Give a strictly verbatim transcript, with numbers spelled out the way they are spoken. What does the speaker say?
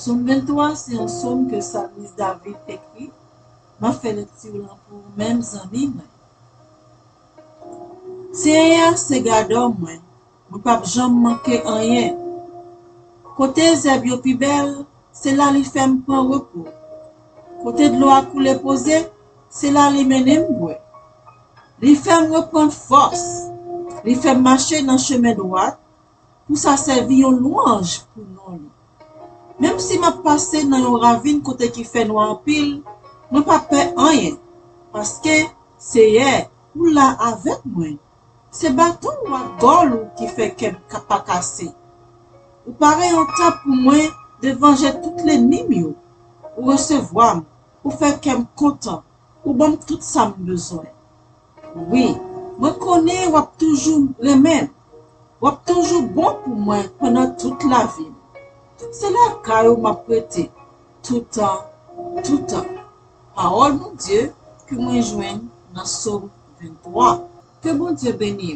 Sòm venntwa se yon sòm ke salmis David ekri. M ap fè lekti w lan pou ou menm, zanmi mwen. Senyè a se gadò mwen, mwen p ap janm manke anyen. Kote zèb yo pi bèl, se la li fè m pran repo. Kote dlo a koule poze, se la li mennen m bwè. Li fè m reprann fòs. Li fè m mache nan chemen dwat, pou sa sèvi yon lwanj pou non li. Menm si m ap pase nan yon ravin kote ki fè nwa anpil, mwen p ap pè anyen, paske, Seyè, ou la avèk mwen. Se baton ou ak gòl ou ki fè kè m ka pa kase. Ou pare yon tab pou mwen devan je tout lènmi m yo. Ou resevwa m, ou fè kè m kontan, ou ban m tout sa m bezwen. Wi, mwen konnen w ap toujou renmen m. W ap toujou bon pou mwen pandan tout lavi m. Se lakay ou m ap rete, toutan, toutan. Pawòl Bondye ke mwen jwenn nan Sòm venntwa. Ke Bondye beni w.